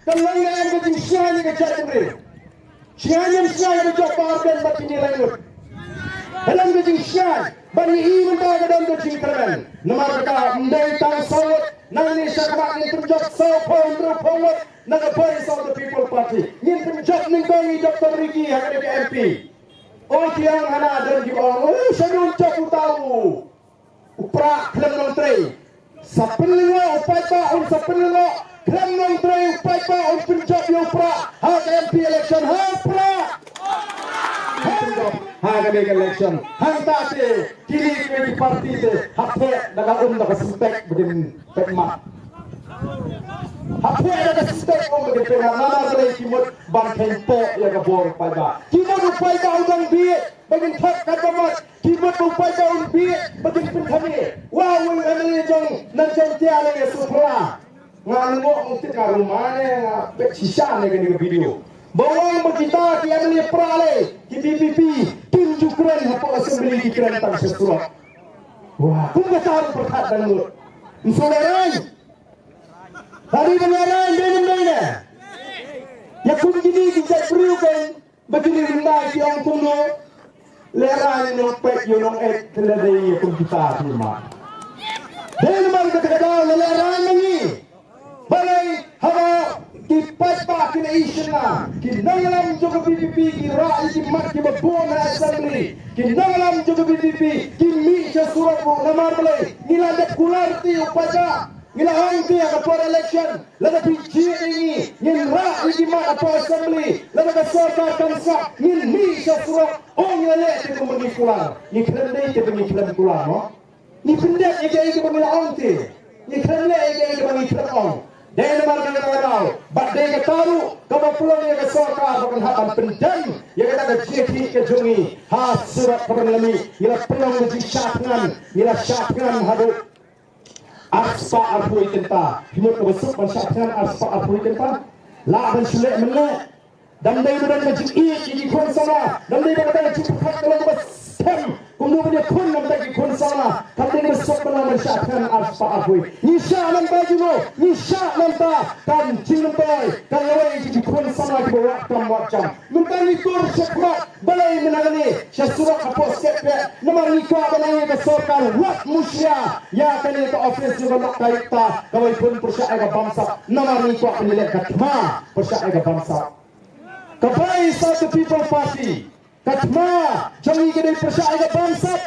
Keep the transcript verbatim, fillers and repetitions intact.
Ka long ne em ka jingshai ne ka jait bynriew? Shai ne em shai ka jop ba arden bad kine lai ngut? Ka long ka jingshai bad ngi i mynta ka don ka jingkyrmen. Namar kata ym dei tang saw ngut, nangne shakhmat ngin pynjop saw phew hynriew phew ngut na ka Voice of the People Party. Ngin pynjop nyngkong i Doctor Ricky ha kane ka M P. O kiang hana don kiba ong, "Oh, sha don jop uta u." U Prah khlem nongtrei. Sa pynlyngngoh u paidbah, un sa pynlyngngoh. Khlem nongtrei u paidbah, un pynjop ïa u Prah ha ka M P election. Ha u Prah. Ha u pynjop ha ka M P election. Hangta te kine ki party te hap heh da ka um da ka syntek ba kin peit mat. Hap heh da ka syntek um ba kin peit mat. Namar balei? Ki mut ban kheiñ poh ïa ka bor u paidbah. Ki mut u paidbah u dang bieit ba kin thok katba mat. Ki mut ba u paidbah un bieit ba kin pynthame. Wa u M L A jong nongshong tia lei ïa Sohra. Nga ngok ngok tip nga ruma ne nga peit shisha ne kane ka video. Ba u ong ba kita ki M L A Prah lei, ki V P P, kim ju kren hapoh assembly, ki kren tang sha surok. Wa, kum kata ruh pyrkhat dang lut. Ym sngewlehraiñ. Tadi ba lehraiñ dei ne ym dei ne? Ïa kum kine ki jait briew kan ba kine ryndai ki ong kumno. Lehraiñ nongpeit ïa u nongeit, te lada ïa kum kita ki ma. Dei namar kata ka daw la lehraiñ ma ngi. Balei? Haba ki paidbah ki la ïohi shynna, ki nongïalam jong ka V P P ki rah ïa ki mat kiba bun ha assembly. Ki nongïalam jong ka V P P ki mih sha surok ruh. Namar balei? Ngi la dep kular te u paidbah. Ngi la ong te ha ka por election, lada phi jied ïa ngi, ngin rah ïa ki mat hapoh assembly, lada ka sorkar kam sngap, ngin mih sha surok. Oh, ngi la leh te kumba ngi kular. Ngi khlem dei te ba ngi khlem kular, mo? Ngi pyndep ïa kiei kiba ngi la ong te. Ngi khlem leh ïa kiei kiba ngi khlem ong. Dei namar kata ka daw, bad dei kata ruh kaba pynlong ïa ka sorkar ba kan hap ban pyndem ïa kata ka jingïakhih ka jong ngi ha surok kaba ngi la mih. Ngi la pynlong ka jingshah thngan, ngi la shah thngan haduh arspah arphew wei kynta. Phi mut kaba suk ban shah thngan arspah arphew wei kynta? Lah ban shu leh mynne. Dang dei ba dang ka jingïeit ïa ki khun samla, dang dei ba ka dang ka jingpyrkhat ka long kaba skhem kumno ban ïakhun namar ki khun samla. Kam dei ba suk ban long ban shah thngan arspah arphew wei. Ngi shah namar jingno, ngi shah namar ka jingmyntoi ka lawei ïa ki khun samla kiba wad kam wad jam. Mynta ngi tur shakhmat. Balei mynta kane sha surok hapoh Sket Pek? Namar ngi kwah ban ai ïa ka sorkar wat mushia ïa kane ka office jong ka lok ka ïkta kaba i khun pyrshah ïa ka bamsap. Namar ngi kwah ban ïaleh ka thma pyrshah ïa ka bamsap. Ka Voice of the People Party, ka thma jong ngi ka dei pyrshah ïa ka bamsap.